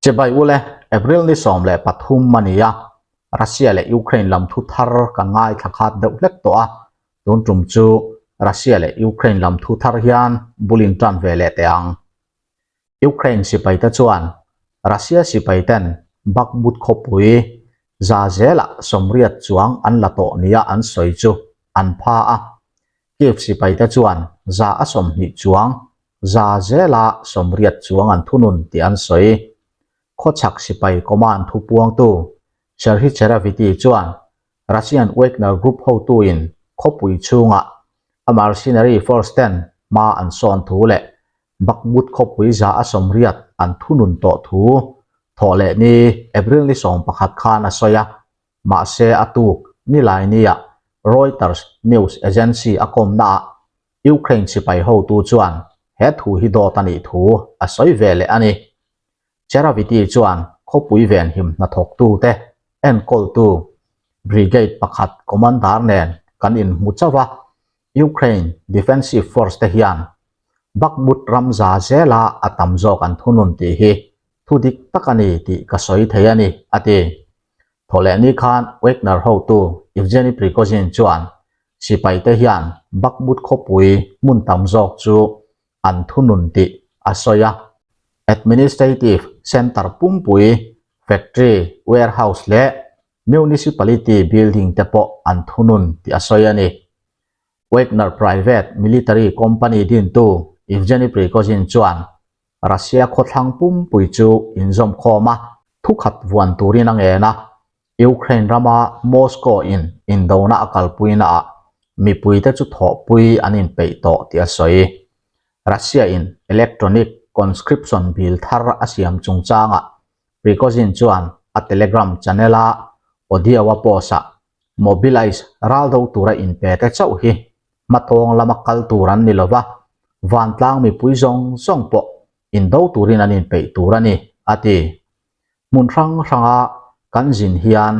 Chibai ule, April ni 13 a ni a, Russia leh Ukraine lam thu thar kan ngaithla khat deuh hlek tawh a, tun tum chu Russia leh Ukraine lam thu thar hian bul in tan ve leh teh ang. Ukraine sipaite chuan Russia sipaiten Bakhmut khawpui za zelah 80 chuang an la tawh nia an sawi chu an pha a, Kyiv sipaite chuan 120 chuang za zela 80 chuang an thunun tih an sawi. Khawchhak sipai command thupuangtu Serhiy Cheraviti chuan Russian Wagner Group hotuin khawpui chhungah a mercenary force ten hma an sawn thu leh Bakhmut khawpui 180 an thunun tawh thu thawh leh ni April ni 11 khan a sawi a, mahse a tuk nilai nia Reuters news agency a kawmnaah Ukraine sipai hotu chuan he thu hi dawt a nih thu a sawi ve leh a ni. Cheraviti chuan khawpui venhim hnathawktute enkawltu brigade pakhat commander nen kan inhmu chauh a, Ukraine Defensive Force te hian Bakhmut ram za zela a tam zawk an thunun tih hi thu dik tak a ni tih ka sawi thei a ni, a ti. Thawhlehni khan Wagner hotu Yevgeny Prigozhin chuan sipaite hian Bakhmut khawpui hmun tam zawk chu an thunun tih a sawi a. Administrative Centre pumpui, factory, warehouse leh municipality building te pawh an thunun tih a sawi a ni. Wagner private military company dintu Yevgeny Prigozhin chuan Russia khawthlang pumpui chu inzawmkhawm a, thukhat vuan turin a ngen a. Ukraine rama Moscow in indona a kalpuinaah mipuite chu thawhpui an inpeih tawh tih a sawi. Russia in electronic conscription bill thar a siam chungchangah Prigozhin chuan a Telegram channel-a audio a post-ah mobilize ral do tura inpe te chauh hi hmatawng lama kal tur an ni lova, vantlang mipui zawng zawng pawh indo turin an inpeih tur a ni, a ti. Hmun hrang hranga kan zin hian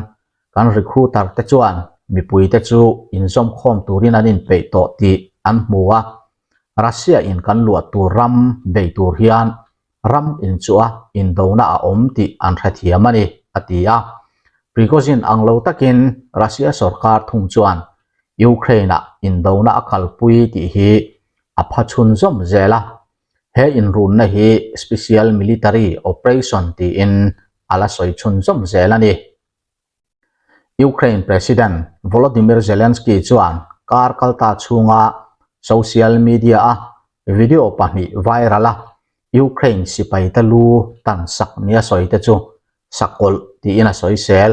kan recruiter te chuan mipuite chu inzawmkhawm turin an inpeih tawh tih an hmu a, Russia in kan luah tur ram bei tur hian ram inchuah indona a awm tih an hrethiam a ni, a ti a. Prigozhin ang lo takin Russia sorkar thung chuan Ukraine-ah indona a kalpui tih hi a pha chhunzawm zel a. He inrunna hi Special Military Operation tiin a la sawi chhunzawm zel a ni. Ukraine President Volodymyr Zelensky chuan kar kalta chhunga social media-a video pahnih viral a Ukraine sipaite lu tan sak nia sawi te chu sakawlh tiin a sawisel.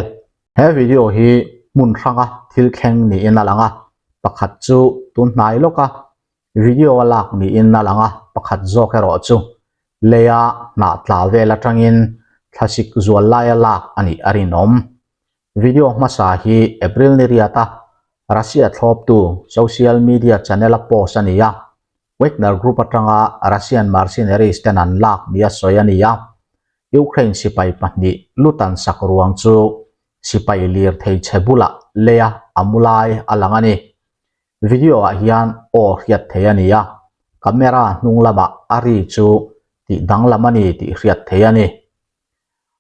He video hi hmun hranga thil thleng niin a lang a, pakhat chu tun hnai lawka video a lak niin a lang a, pakhat zawk erawh chu leia hnah tla vel atangin thlasik zual laia lak a nih a rinawm. Video hmasa hi April ni riata Russia thlawptu social media channel a post a ni a, Wagner Group atanga Russian mercenaries ten an lak nia sawi a ni a. Ukraine sipai pahnih lutan sak ruang chu sipai lirthei chhe bulah leia a mu lai a lang a ni. Video ah hian aw hriat thei a ni a, camera hnung lamah a ri chu tih danglam a ni tih hriat thei a ni.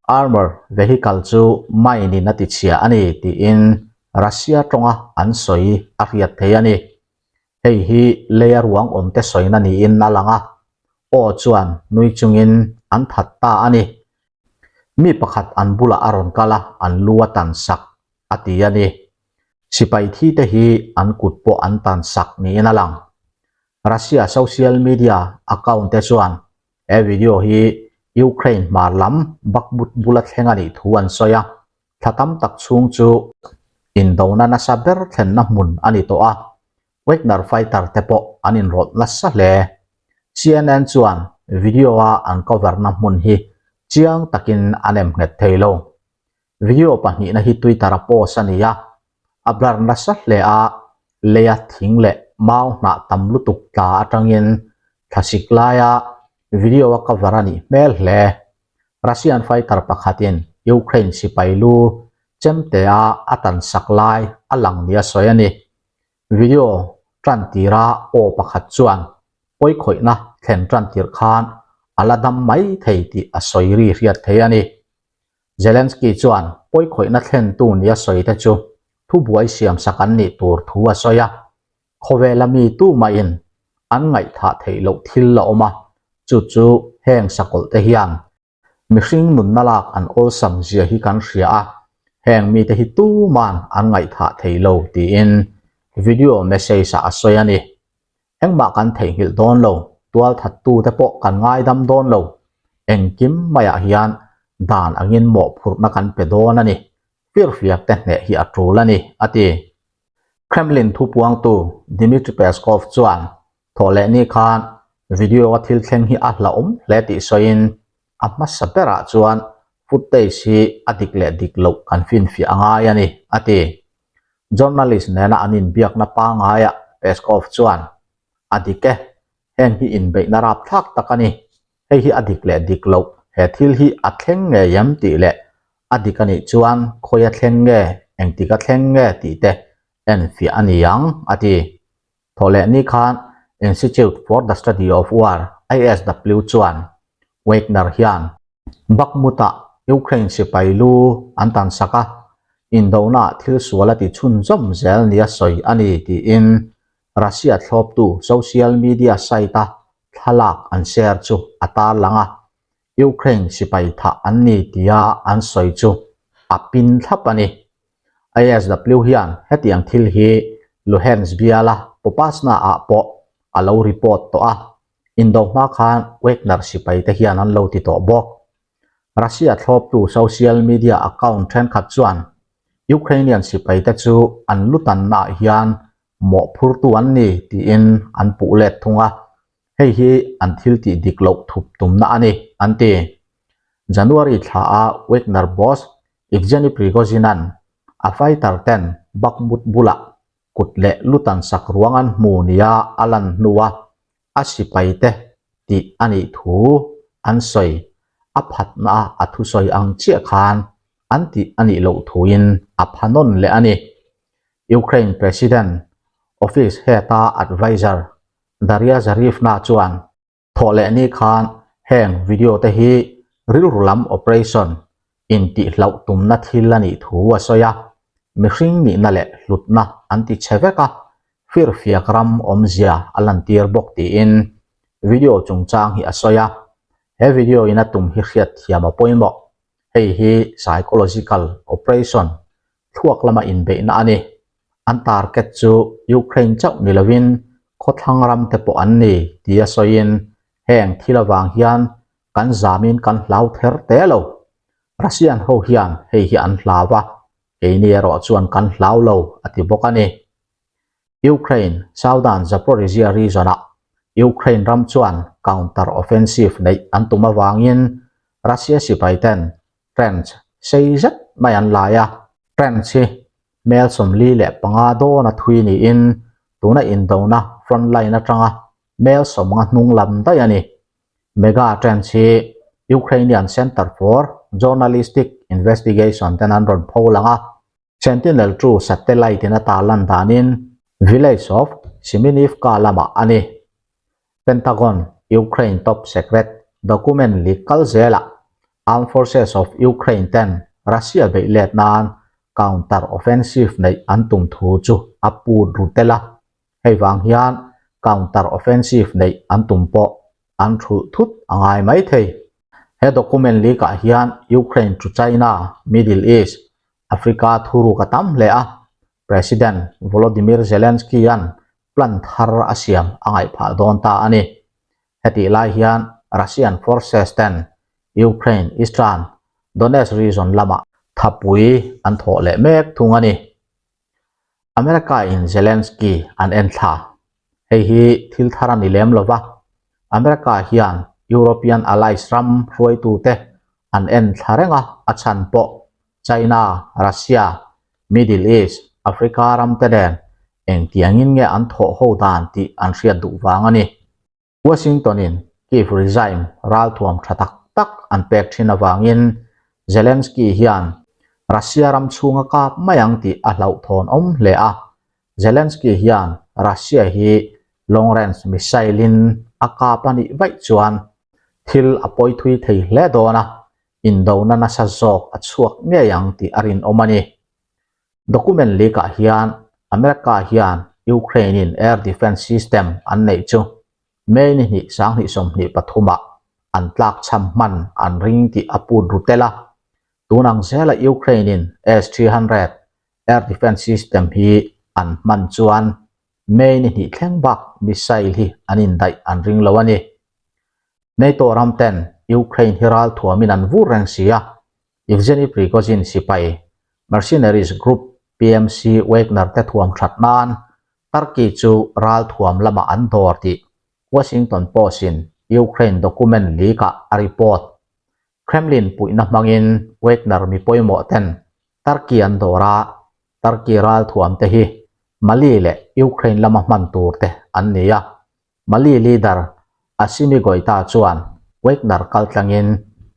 Armour vehicle chu mine in a ti chhia a ni tiin Russia tawnga an sawi a hriat thei a ni. Hei hi leia ruang awmte sawina niin a lang a, aw chuan nui chungin an that ta a ni. Mi pakhat an bulah a rawn kal a, an lu a tan sak a ti a ni. Sipai thi te hi an kut pawh an tan sak niin a lang. Russia social media account te chuan he video hi Ukraine hmar lam Bakhmut bula thleng a nih thu an sawi a, thla tam tak chhung chu indona nasa ber thlenna hmun a ni tawh a, Wagner fighter te pawh an inrawlh nasa hle. CNN chuan video a an cover na hmun hi chiang takin a nem nghet thei lo. Video pahnihna hi Twitter a post a ni a, a blur nasa hle a, leia thing leh mau hnah tam lutuk tla atangin thlasik laia video a cover a nih hmel hle. Russian fighter pakhatin Ukraine sipai lu chemtea a tan sak lai a lang nia sawi a ni. Video tan tira aw pakhat chuan pawikhawihna thlen tan tir khan a la dam mai thei tih a sawi ri hriat thei a ni. Zelensky chuan pawikhawihna thlentu nia sawi te chu thubuai siamsak an nih tur thu a sawi a, khawvela mi tumahin an ngaihthah theih loh thil la awm a, chu chu heng sakawlh te hian mihring nunna lak an awlsam zia hi kan hria a, heng mite hi tuman an ngaihthah thei lo tiin video message ah a sawi a ni. Engmah kan theihnghilh dawn lo, tualthattute pawh kan ngaidam dawn lo, engkim maiah hian dan angin mawhphurhna kan pe dawn a ni, firfiak te hneh hi a tul a ni, a ti. Kremlin thupuangtu Dmitry Peskov chuan thawhlehni khan video-a thil thleng hi a hlauhawm hle tih sawiin a hmasa berah chuan footage hi a dik leh dik loh kan finfiah a ngai a ni, a ti. Journalist nena an inbiakna pangaiah Peskov chuan, A dik e, heng hi inbeihna rapthlak tak a ni. Hei hi a dik leh dik loh, he thil hi a thleng ngei em tih leh a dik a nih chuan khawi a thleng nge, engtik a thleng nge tih te enfiah a ni ang, a ti. Thawhlehni khan Institute for the Study of War, ISW, chuan Wagner hian Bakhmut-ah Ukraine sipai lu an tansak a, indonaah thil sual a ti chhunzawm zel nia sawi a ni tiin Russia thlawptu social media site-a thlalak an share chu a tarlang a, Ukraine sipai thah an ni tia an sawi chu a pin thlap a ni. ISW hian hetiang thil hi Luhansk biala Popasna-ah pawh a lo report tawh a, Indo hma khan Wagner sipai te hian an lo ti tawh bawk. Russia thlawptu social media account thenkhat chuan Ukrainian sipai te chu an lutannaah hian mawhphurtu an ni tiin an puh let thung a, hei hi an thil tih dik loh thup tumna a ni, an ti. January thla a Wagner boss Evgeny Prigozhin-a'n a fighter ten Bakhmut bulah kut leh lutan sak ruang an hmu nia a lan hnua a sipaite tih a nih thu an sawi a phatna a thusawi ang chiah khan an tih a nih loh thuin a pha nawn leh a ni. Ukraine President Office Head-a adviser Daria Zarivna chuan Thawh leh ni khan heng video te hi rilru lam operation intihhlauh tumna thil a nih thu a sawi a, mihring nihna leh hlutna an ti chhe vek a, firfiak ram awmzia a lantir bawk tiin video chungchang hi a sawi a. He video in a tum hi hriatthiam a pawimawh. Hei hi psychological operation thluak lama inbeihna a ni. An target chu Ukraine chauh ni lovin khawthlang ram te pawh an ni tia sawiin heng thil avang hian kan zamin kan hlau ther te lo. Russian ho hian hei hi an hlau a, keini erawh chuan kan hlau lo a ti bawk a ni. Ukraine Southern Zaporizhzhia region-ah Ukraine ram chuan counter offensive neih an tum avangin Russia sipai ten trench sei zet mai an lai a. Trench hi mel 45 dawna thui niin tuna indona front line atanga mel 50 hnung lam daih a ni. Mega trench hi Ukrainian Center for Journalistic Investigation ten an rawn pho lang a. Sentinel 2 satellite in a tarlan danin village of Siminivka lamah a ni. Pentagon Ukraine top secret document leak kal zelah Armed Forces of Ukraine ten Russia beih let nan counter offensive neih an tum thu chu a put ru tel a. Hei vang hian counter offensive neih an tum pawh an thulh thut a ngai mai thei. He document leak ah hian Ukraine to China, Middle East, Africa thuruk a tam hle a, President Volodymyr Zelensky-a'n plan thar a siam a ngaih phah dawn ta a ni. Hetih lai hian Russian forces ten Ukraine Eastern Donetsk region lamah thapui an thawh leh mek thung a ni. America in Zelensky an en thla. Hei hi thil thar a ni lem lo va, America hian European allies ram hruaitute an en thla reng a, a chhan pawh China, Russia, Middle East, Africa ram te nen engtiangin nge an thawh ho dan tih an hriat duh vang a ni. Washington-in Kyiv regime ralthuam tha tak tak an pek thin avangin Zelensky hian Russia ram chhunga kap mai ang tih a hlauhthawn awm hle a. Zelensky hian Russia hi long-range missile-in a kap a nih vaih chuan. Thil a pawi thui thei hle dawn a, indona nasa zawk a chhuak ngei ang tih a rinawm a ni. Document leak-ah hian America hian Ukraine-in air defence system an neih chu May ni hnih 2023 ah an tlakchham hman an ring tih a put ru tel a. Tun ang zela Ukraine-in S-300 air defence system hi an hman chuan May ni hnih thleng bak missile hi an indaih an ring lo a ni. NATO ram ten Ukraine hi ralthuamin an vur reng si a, Yevgeny Prigozhin sipai mercenaries group PMC Wagner te thuam that nan Turkey chu ralthuam lamah an dawr tih Washington Post-in Ukraine document leak-ah a report. Kremlin puihna hmangin Wagner mi pawimawh ten Turkey an dawr a, Turkey ralthuam te hi Mali leh Ukraine lama hman tur te an ni a. Mali leader Assimi Goita chuan Wagner kaltlangin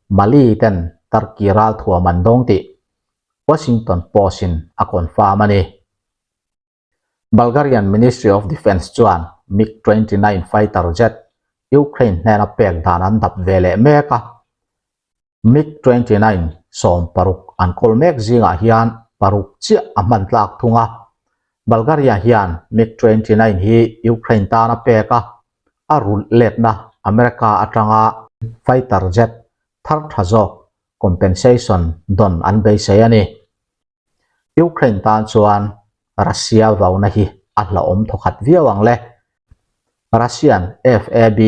Mali ten Turkey ralthuam an dawng tih Washington Post-in a confirm a ni. Bulgarian Ministry of Defence chuan MiG-29 fighter jet Ukraine hnena pek dan an dap ve leh mek a. MiG-29 paruk an kawl mek zingah hian paruk chiah a hman tlak thung a. Bulgaria hian MiG-29 hi Ukraine tan a pek a, a rulh letna America atanga fighter jet thar tha zawk compensation dawn an beisei a ni. Ukraine tan chuan Russia vauna hi a hlauhawm thawkhat viau ang le. Russian FAB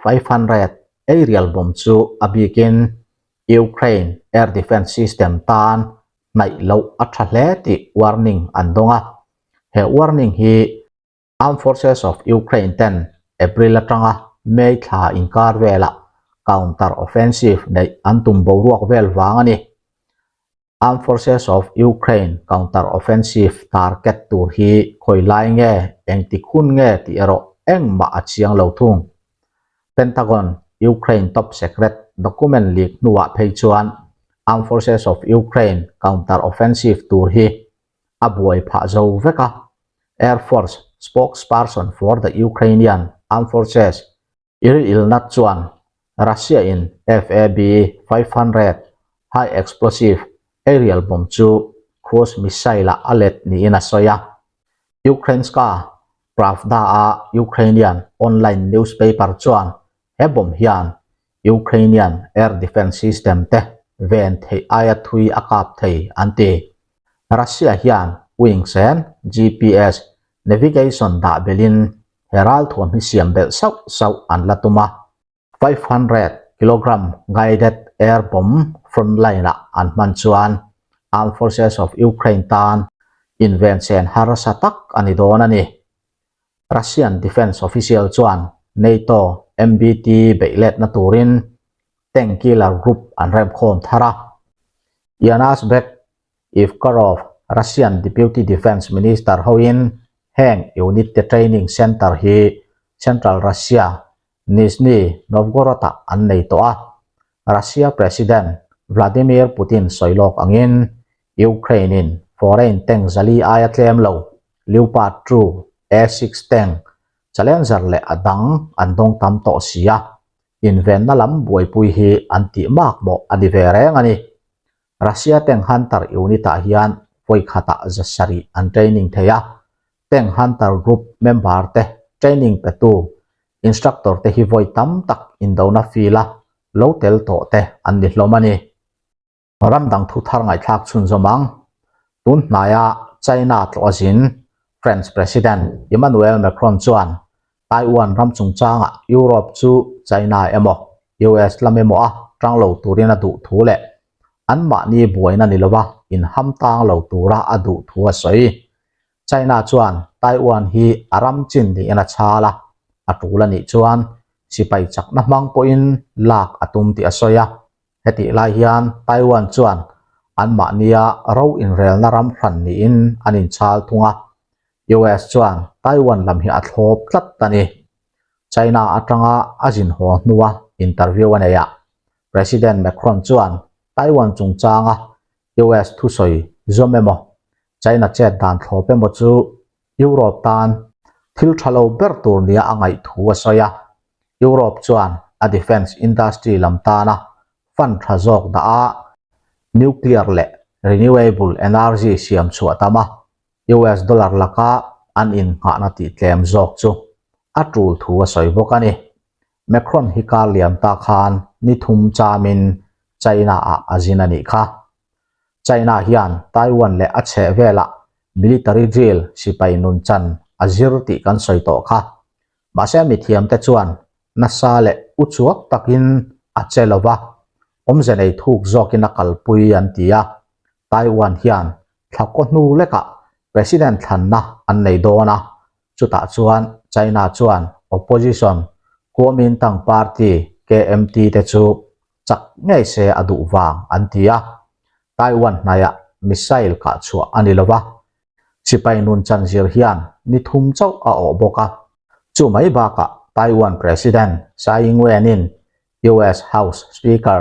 500 aerial bomb chu a bikin Ukraine air defence system tan hnaih loh a tha hle tih warning an dawng a. He warning hi Armed Forces of Ukraine ten April atanga May thla inkar velah counter offensive neih an tum boruak vel vang a ni. Armed Forces of Ukraine counter-offensive target tur hi khawi lai nge, engtik hun nge tih erawh engmah a chiang lo thung. Pentagon, Ukraine top secret document leak hnuah phei chuan Armed Forces of Ukraine counter-offensive tur hi a buai phah zo vek a. Air Force spokesperson for the Ukrainian Armed Forces, Iri Ilnat chuan Russia-in FAB 500 high explosive aerial bomb chu cruise missile-ah a let niin a sawi a. Ukrainska Pravda-a Ukrainian online newspaper chuan he bomb hian Ukrainian air defence system te ven theih aia thui a kap thei an ti. Russia hian wings and GPS navigation dah belhin He ralthuam hi siam belh sauh sauh an la tum a, 500 kilogram guided air bomb front line-ah an hman chuan Armed Forces of Ukraine tan invensen harsa tak a ni dawn a ni. Russian defence official chuan NATO MBT beih letna turin tank killer group an remkhawm thar a, Yanasbek Ivkarov, Russian Deputy Defence Minister hoin heng unit te training centre hi Central Russia, Nizhny Novgorod-ah an nei tawh a. Russia President Vladimir Putin sawi lawk angin Ukraine-in foreign tank zali aia tlem lo Leopard 2, A6 tank, Challenger leh a dang an dawng tam tawh si a, invenna lam buaipui hi an tih makmawh a ni ve reng a ni. Russia Tank Hunter Unit-ah hian vawi khatah 700 an training thei a, Tank Hunter Group member te training petu instructor te hi vawi tam tak indona field-a lo tel tawh te an ni hlawm a ni. Ram dang thu thar ngaihthlak chhunzawm ang. Tun hnaia China tlawh a zin French President Emmanuel Macron chuan Taiwan ram chungchangah Europe chu China emaw US lam emaw a tang lo turin a duh thu leh anmahni buaina ni lova inham tang lo tura a duh thu a sawi. China chuan Taiwan hi a ram chin niin a chhal a, a tul a nih chuan sipai chakna hmang pawhin lak a tum tih a sawi a. Hetih lai hian Taiwan chuan anmahnia ro inrelna ram hran niin an inchhal thung a, US chuan Taiwan lam hi a thlawp tlat a ni. China atanga a zin haw hnua interview a nei ah President Macron chuan Taiwan chungchanga US thusawi zawm emaw China chet dan thlawp emaw chu Europe tan thil tha lo ber tur nia a ngaih thu a sawi a. Europe chuan a defence industry lam tana fund tha zawk dah a, nuclear leh renewable energy siam chhuah tam a, US dollar laka an innghahna tih tlem zawk chu a tul thu a sawi bawk a ni. Macron hi kar liam ta khan ni thum chamin China-ah a zin a nih kha. China hian Taiwan leh a chheh velah military drill sipai nun chan a zir tih kan sawi tawh kha. Mahse mithiamte chuan nasa leh uchuak takin a che lo va, awmze nei thuk zawkin a kalpui an ti a. Taiwan hian thla kaw hnu lekah President thlanna an nei dawn a, chutah chuan China chuan opposition Kuomintang Party, KMT, te chu chak ngei se a duh vang an ti a, Taiwan hnaiah missile kah chhuah a ni lo va, sipai nun chanzir hian ni thum chauh a awh bawk a. Chu mai bakah Taiwan President Tsai Ing-wen-in US House Speaker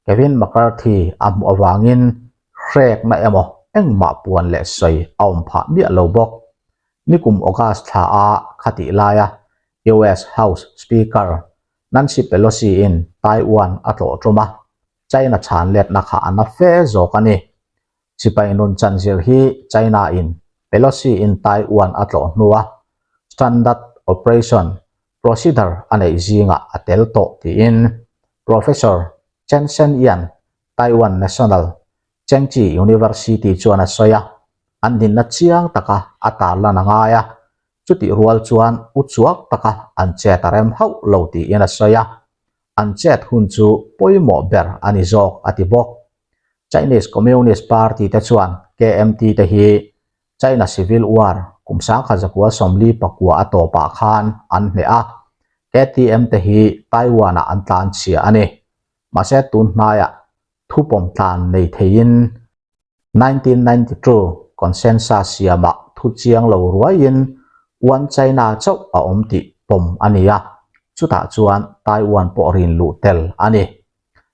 Kevin McCarthy a hmuh avangin hrekna emaw engmah puan leh sawi a awm phah miah lo bawk. Nikum August thla a khatih laia US House Speaker Nancy Pelosi-in Taiwan a tlawh tum a, China chhan letna kha a na fe zawk a ni. Sipai nun chanzir hi China-in Pelosi-in Taiwan a tlawh hnua Standard Operation Procedure a neih zingah a tel tawh tiin Professor Chen Shen-Yan, Taiwan National Chengchi University chuan a sawi a, an dinna chiang taka a tarlan a ngai a, Chutih rual chuan u chuak taka an chet a rem hauh lo tiin a sawi a, an chet hun chu pawimawh ber a ni zawk a ti bawk. Chinese Communist Party te chuan KMT te hi China Civil War kum 1949 a tawpah khan an hneh a, KTM te hi Taiwan-ah an tlanchhia a ni. Mahse tun hnaiah thupawm tlan nei theiin 1992 consensus siamah thu chiang lo ruaiin One China chauh a awm tih pawm a ni a, chutah chuan Taiwan pawh rin luh tel a ni.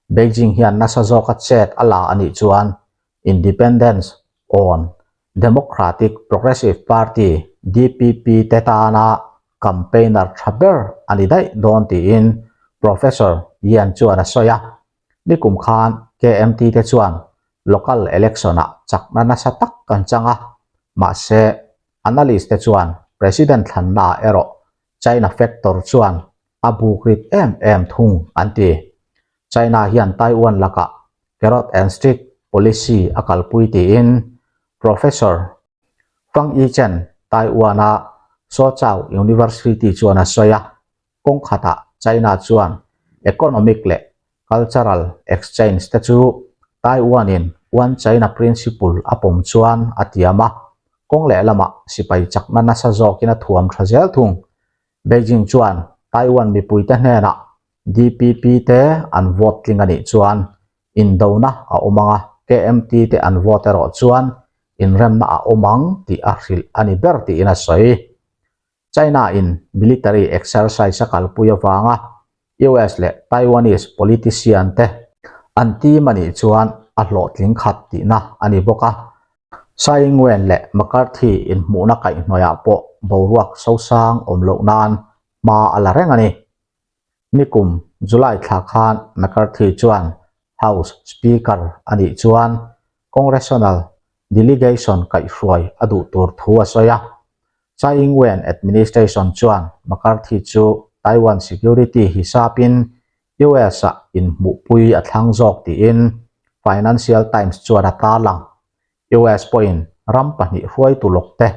Beijing hian nasa zawka chet a la a nih chuan Independence awn Democratic Progressive Party, DPP, te tana campaigner tha ber a ni daih dawn tiin Professor Yan chuan a sawi a. Nikum khan KMT te chuan local election-ah chakna nasa tak kan chang a, mahse analyst te chuan President thlannaah erawh China factor chuan a buk rit em em thung an ti. China hian Taiwan lakah carrot and stick policy a kalpui tiin Professor Fang Yichen Taiwan-a Soochow University chuan a sawi a. Kawng khatah China chuan economic leh cultural exchange te chu Taiwan-in One China Principle a pawm chuan a tiam a, kawng lehlamah sipai chakna nasa zawkin a thuam tha zel thung. Beijing chuan Taiwan mipuite hnenah DPP te an vote tling a nih chuan indona a awm ang a, KMT te an vote erawh chuan inremna a awm ang tih a hrilh a ni ber tiin a sawi. China-in military exercise a kalpui avanga US leh Taiwanese politician te an team a nih chuan a hlawhtling khat tihna a ni bawk a. Tsai Ing-wen leh McCarthy inhmuhna kaihhnawihah pawh boruak sosang awm loh nan hma a la reng a ni. Nikum July thla khan McCarthy chuan House Speaker a nih chuan Congressional delegation kaihhruai a duh tur thu a sawi a. Tsai Ing-wen administration chuan McCarthy chu Taiwan security hisapin US-ah inhmuhpui a thlang zawk tiin Financial Times chuan a tarlang. US pawhin ram pahnih hruaitu lawkte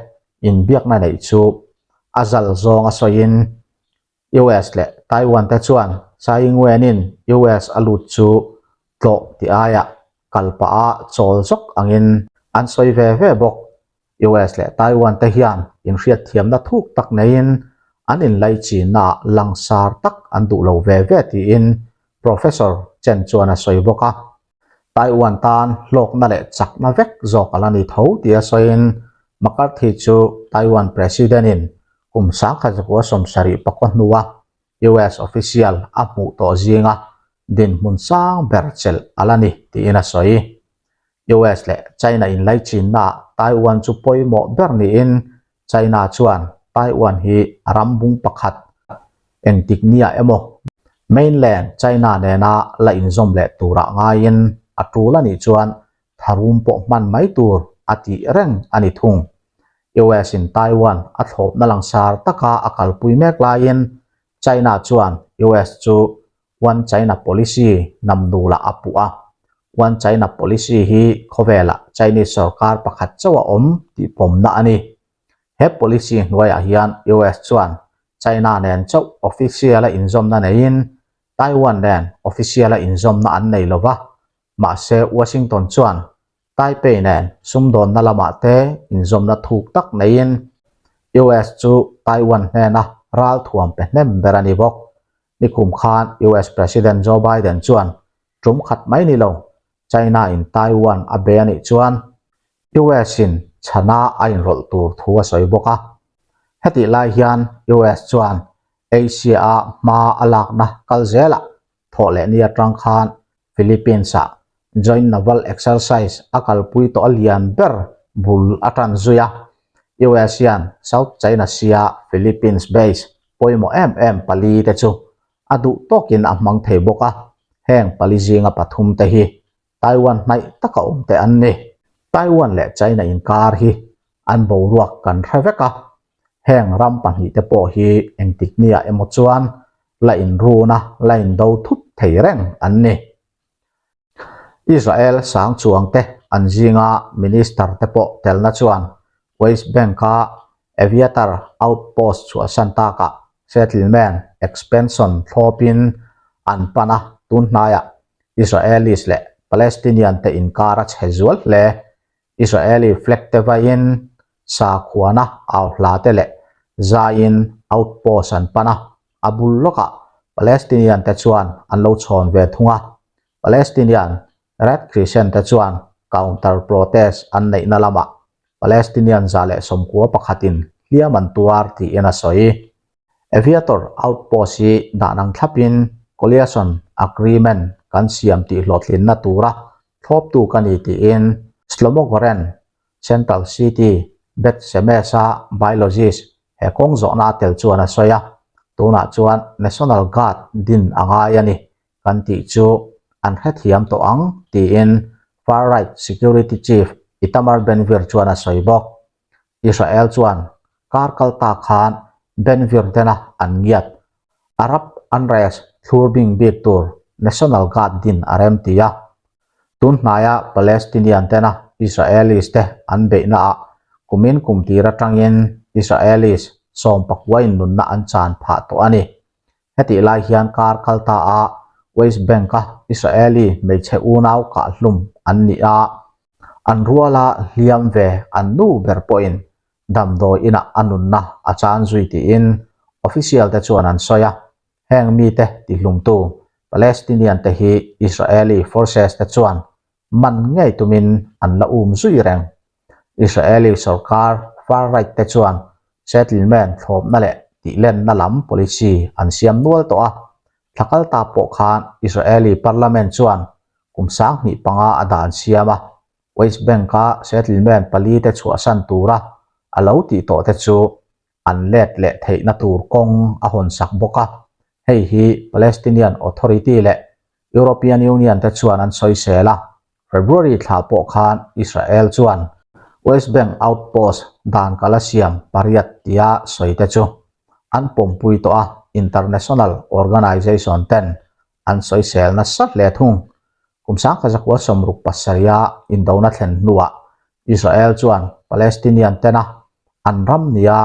inbiakna neih chu a zal zawng a sawiin US leh Taiwan te chuan Tsai Ing-wen-in US a lut chu tlawh tih aiah kal pah a chawl zawk angin an sawi ve ve bawk. US leh Taiwan te hian inhriatthiamna thuk tak neiin an inlaichinnaah langsar tak an duh lo ve ve tiin Professor Chen chuan a sawi bawk a. Taiwan tan hlawkna leh chakna vek zawk a la ni tho tia sawiin McCarthy chu Taiwan President-in kum 1974 hnua US official a hmuh tawh zinga dinhmun sang ber chelh a la ni tiin a sawi. US leh China inlaichinnaah Taiwan chu pawimawh ber niin China chuan Taiwan hi a ram bung pakhat engtik nia emaw? Mainland China nena la inzawm leh turah ngaiin a tul a nih chuan tharum pawh hman mai tur a tih reng a ni thung. US in Taiwan a thlawpna langsar taka a kalpui mek laiin China chuan US chu One China Policy namnulah a puh a. One China Policy hi khawvelah Chinese sorkar pakhat chauh a awm tih pawmna a ni. He policy hnuaiah hian US chuan China nen chauh official-a inzawmna neiin Taiwan nen official-a inzawmna an nei lo va, mahse Washington chuan Taipei nen sumdawnna lamah te inzawmna thuk tak neiin US chu Taiwan hnena ralthuam pe hnem ber a ni bawk. Nikum khan US President Joe Biden chuan tum khat mai ni lo China in Taiwan a be a nih chuan US in chhana a inrawlh tur thu a sawi bawk a. Hetih lai hian US chuan Asia a hma a lakna kal zelah thawh leh ni atang khan Philippines ah Joint Naval Exercise a kalpui tawh a lian ber bul a tan zui a. US hian South China Sea a Philippines base pawimawh em em pali te chu a duh tawkin a hmang thei bawk a, heng pali zinga pathum te hi Taiwan hnaih taka awm te an ni. Taiwan leh China inkar hi an boruak kan hre vek a, heng ram pahnihte pawh hi engtik nia emaw chuan la inruna la indo thut thei reng an ni. Israel sang chuangte an zinga minister te pawh telna chuan West Bank-a Eviatar outpost chhuahsan takah settlement expansion thlawpin an pan a, tun hnaiah Israelis leh Palestinian te inkar a chhe zual hle. Israeli flag te vaiin sakhuana au hla te leh zaiin outpost an pan a, a bul lawkah Palestinian te chuan an lo chhawn ve thung a. Palestinian Red Crescent te chuan counter protest an neihna lamah Palestinian 190 pakhatin hliam an tuar tiin a sawi. Aviator outpost hi dah nang thlapin coalition agreement kan siam tih hlawhtlinna tura thlawptu ka ni tiin Shlomo Goren, Central City, Beth Shemesh-a biologist he kawng zawhna a tel chuan a sawi a, tunah chuan National Guard din a ngai a ni kan tih chu an hrethiam tawh ang tiin far-right security chief Itamar Ben-Gvir chuan a sawi bawk. Israel chuan kar kal ta khan Ben-Gvir tena an ngiat Arab unrest thlur bing bik tur National Guard din a rem ti a. Tun hnaia Palestinian tena Israelis te an beihnaah kumin kum tir atangin Israelis sawmpakuain nunna an chan phah tawh a ni. Hetih lai hian kar kal ta a West Bank-a Israeli hmeichhe unau kahhlum an ni a, an ruala hliam ve an nu ber pawhin damdawi inah a nunna a chan zui tiin official te chuan an sawi a. Heng mite tihlumtu Palestinian te hi Israeli forces te chuan man ngei tumin an la um zui reng. Israeli sorkar far-right te chuan settlement thlawpna leh tihlenna lam policy an siam nual tawh a. Thla kal ta pawh khan Israeli parliament chuan kum 2005 a dan siam a, West Bank-a settlement pali te chhuahsan tura a lo tih tawh te chu an let leh theihna tur kawng a hawnsak bawk a. Hei hi Palestinian Authority leh European Union te chuan an sawisel a, February thla pawh khan Israel chuan West Bank outpost dan kala siam pariat tia sawi te chu an pawmpui tawh a, international organization ten an sawisel nasa hle thung. Kum 1967 a indona thlen hnuah Israel chuan Palestinian tena an ram nia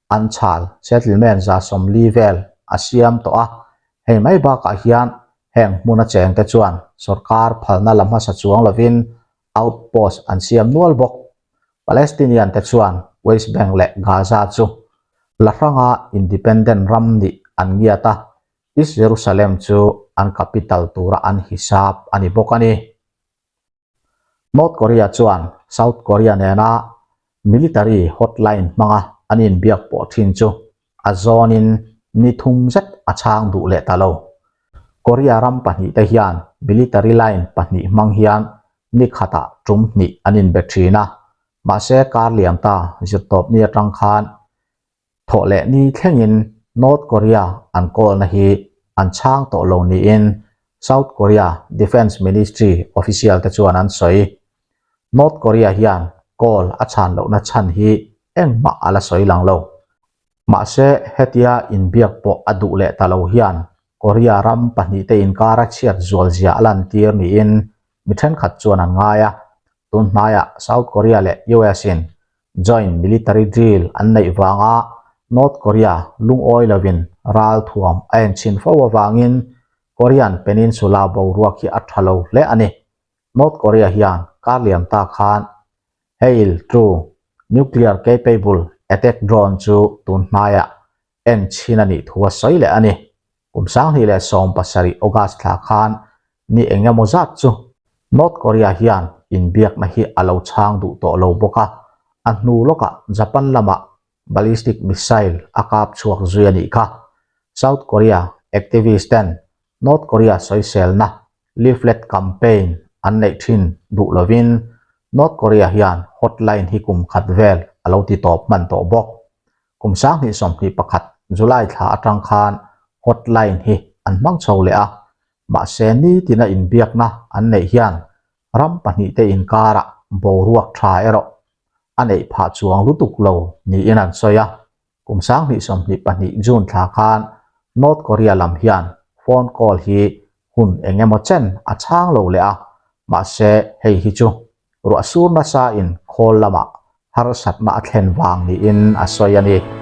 an chhal settlement 40 vel a siam tawh a, hei mai bakah hian heng hmuna chengte chuan sorkar phalna la hmasa chuang lovin outpost an siam nual bawk. Palestinian te chuan West Bank leh Gaza chu la hranga independent ram nih an ngiat a, East Jerusalem chu an capital tura an hisap a ni bawk a ni. North Korea chuan South Korea nena military hotline hmanga an inbiak pawh thin chu a zawnin ni thum zet a chhang duh leh ta lo. Korea ram pahnihte hian military line pahnih hmang hian ni khatah tum hnih an inbe thin a, mahse kar liam ta zirtawpni atang khan thawh leh ni thlengin North Korea an kawlna hi an chhang tawh lo niin South Korea Defence Ministry official te chuan an sawi. North Korea hian call a chhan lohna chhan hi engmah a la sawi lang lo. Mahse, hetia inbiak pawh a duh leh ta lo hian Korea ram pahnihte inkara chhiat zual zia a lantir niin mi thenkhat chuan an ngai a. Tun hnaiah South Korea leh US in joint military drill an neih vanga North Korea lungawi lovin ral thuam a enchhin fo avangin Korean Peninsula boruak hi a tha lo hle a ni. North Korea hian kar liam ta khan Hail True nuclear capable attack drone chu tun hnaiah en chhin a nih thu a sawi leh a ni. Kum 2017 August thla khan ni eng emaw zat chu North Korea hian inbiakna hi a lo chhang duh tawh lo bawk a, a hnu lawkah Japan lamah ballistic missile a kap chhuak zui a nih kha. South Korea activist ten North Korea sawiselna leaflet campaign an neih thin duh lovin North Korea hian hotline hi kum khat vel a lo ti tawp hman tawh bawk. Kum 2021 July thla atang khan hotline hi an hmang chho leh a, mahse nitina inbiakna an neih hian ram pahnihte inkarah boruak tha erawh a neih phah chuang lutuk lo niin an sawi a. Kum 2022 June thla khan North Korea lam hian phone call hi hun eng emaw chen a chhang lo leh a, mahse hei hi chu ruah sur nasa in khawl lamah harsatna a thlen vang niin a sawi a ni.